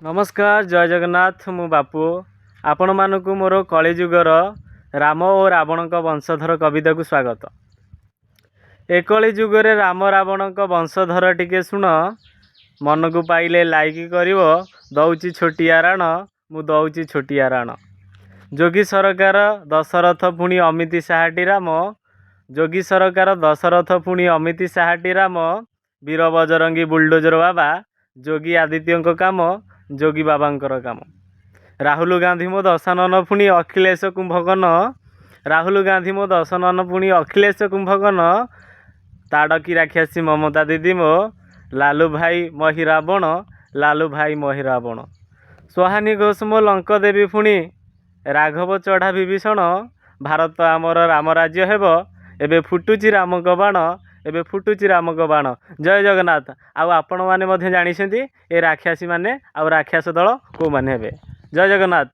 ନମସ୍କାର, ଜୟ ଜଗନ୍ନାଥ। ମୁଁ ବାପୁ। ଆପଣମାନଙ୍କୁ ମୋର କଳିଯୁଗର ରାମ ଓ ରାବଣଙ୍କ ବଂଶଧର କବିତାକୁ ସ୍ୱାଗତ। ଏ କଳି ଯୁଗରେ ରାମ ରାବଣଙ୍କ ବଂଶଧର ଟିକେ ଶୁଣ। ମନକୁ ପାଇଲେ ଲାଇକ୍ କରିବ। ଦଉଛି ଛୋଟିଆ ରାଣ, ମୁଁ ଦଉଛି ଛୋଟିଆ ରାଣ। ଯୋଗୀ ସରକାର ଦଶରଥ, ପୁଣି ଅମିତ ଶାହାଟି ରାମ। ଯୋଗୀ ସରକାର ଦଶରଥ, ପୁଣି ଅମିତ ଶାହାଟି ରାମ। ବୀର ବଜରଙ୍ଗୀ ବୁଲଡୋଜର ବାବା, ଯୋଗୀ ଆଦିତ୍ୟଙ୍କ କାମ, ଯୋଗୀ ବାବାଙ୍କର କାମ। ରାହୁଲ ଗାନ୍ଧୀ ମୋ ଦଶାନନ, ପୁଣି ଅଖିଳେଶ କୁମ୍ଭକର୍ଣ୍ଣ। ରାହୁଲ ଗାନ୍ଧୀ ମୋ ଦଶାନନ, ପୁଣି ଅଖିଳେଶ କୁମ୍ଭକର୍ଣ୍ଣ। ତାଡ଼କି ରାକ୍ଷସୀ ମମତା ଦିଦି ମୋ। ଲାଲୁ ଭାଇ ମହି ରାବଣ, ଲାଲୁ ଭାଇ ମହି ରାବଣ। ସୁହାନୀ ଘୋଷ ମୋ ଲଙ୍କ ଦେବୀ, ପୁଣି ରାଘବ ଚଢ଼ା ବିଭୀଷଣ। ଭାରତ ଆମର ରାମ ରାଜ୍ୟ ହେବ, ଏବେ ଫୁଟୁଛି ରାମଙ୍କ ବାଣ, ଏବେ ଫୁଟୁଛି ରାମଙ୍କ ବାଣ। ଜୟ ଜଗନ୍ନାଥ। ଆଉ ଆପଣମାନେ ମଧ୍ୟ ଜାଣିଛନ୍ତି ଏ ରାକ୍ଷସୀ ମାନେ ଆଉ ରାକ୍ଷସ ଦଳ କେଉଁମାନେ ହେବେ। ଜୟ ଜଗନ୍ନାଥ।